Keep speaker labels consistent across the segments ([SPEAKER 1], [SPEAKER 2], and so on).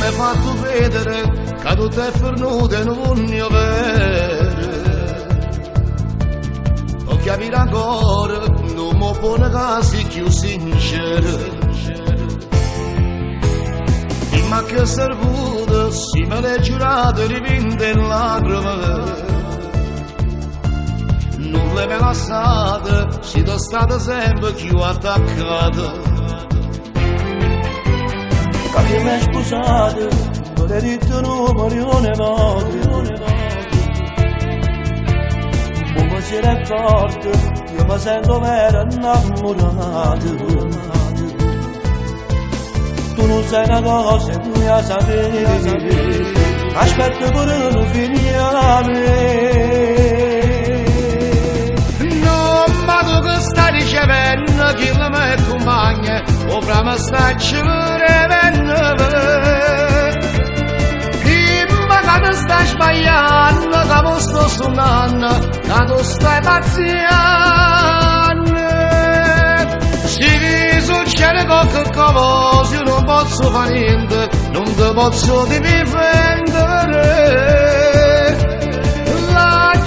[SPEAKER 1] M'hai fatto vedere che tutto è fernuto e non voglio vedere. Ho capito ancora, non mi può negare più sincero. Ma che servuto, si me l'hai giurato, rivinte in lacrime. Non le me lasciate, siete state sempre più attaccate.
[SPEAKER 2] Che mi hai sposato, non hai detto no, milione volte. Come si era forte, io mi sento vera innamorato. Tu non sai una cosa e tu la sapere, aspetta pure non finiamo.
[SPEAKER 1] Non ma tu che stai ricevendo chi mi accompagna, o fra me stai ci Dimmi che ti stai sbagliando, che mi sto suonando, che tu stai pazziando. Se succede qualche cosa, io non posso fare niente, non ti posso difendere.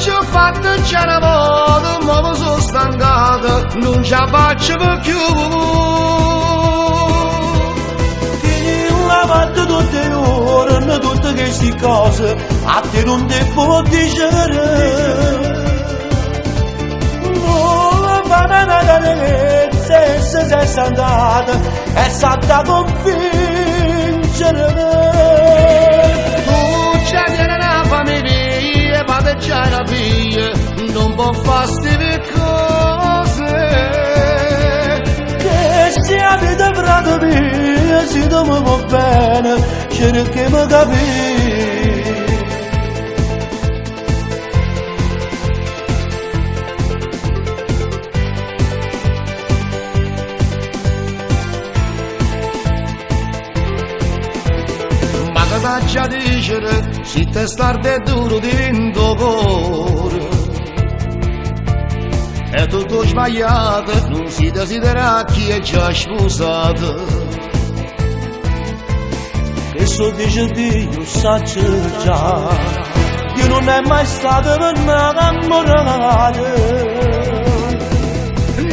[SPEAKER 1] L'ho fatto già una volta, ma mi sono stancato, non ce la faccio più.
[SPEAKER 2] Chi l'ha fatto tutte le ore, tutte queste cose, a te non ti può dire. Non fa una carezza e se sei andata, è stata convincere.
[SPEAKER 1] Tu già tieni una famiglia, ma già una figlia, non può fare queste cose.
[SPEAKER 2] Che sia vita frate mia, se tu mi vuoi bene, cerca mi capire.
[SPEAKER 1] Ma che t'aggia dicere, se te starde è duro dentro cuore. È tutto sbagliato, non si desidera chi è già sposato.
[SPEAKER 2] Che so dice Dio sa già, io non è mai stato per innamorare.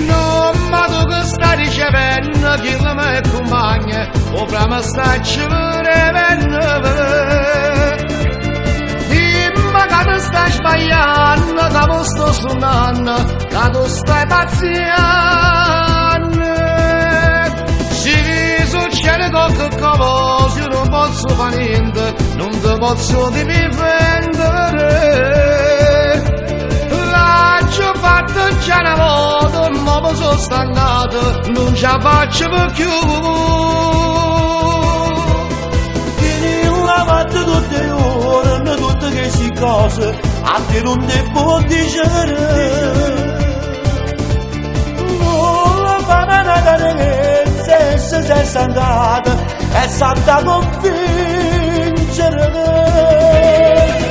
[SPEAKER 1] No, ma tu che stai ricevendo chi mi accompagna, o fra me stai ci vedendo. Dimmi che ti stai sbagliando, che mi sto suonando, che tu stai pazziando. Se succede qualche cosa, io non posso fare niente, non ti posso difendere. L'ho fatto già una volta, ma mi sono stancato, non ce la faccio più.
[SPEAKER 2] Chi l'ha fatto tutte le ore, tutte queste cose, a te non ti può dire. Non fa una carezza e se sei andata, è stata convincere.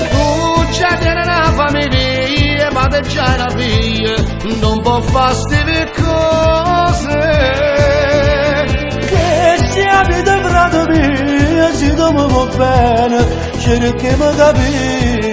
[SPEAKER 1] Tu già tieni una famiglia, ma te già una figlia, non può fare queste cose.
[SPEAKER 2] Che sia vita frate mia, se tu mi vuoi bene, cerca mi capire.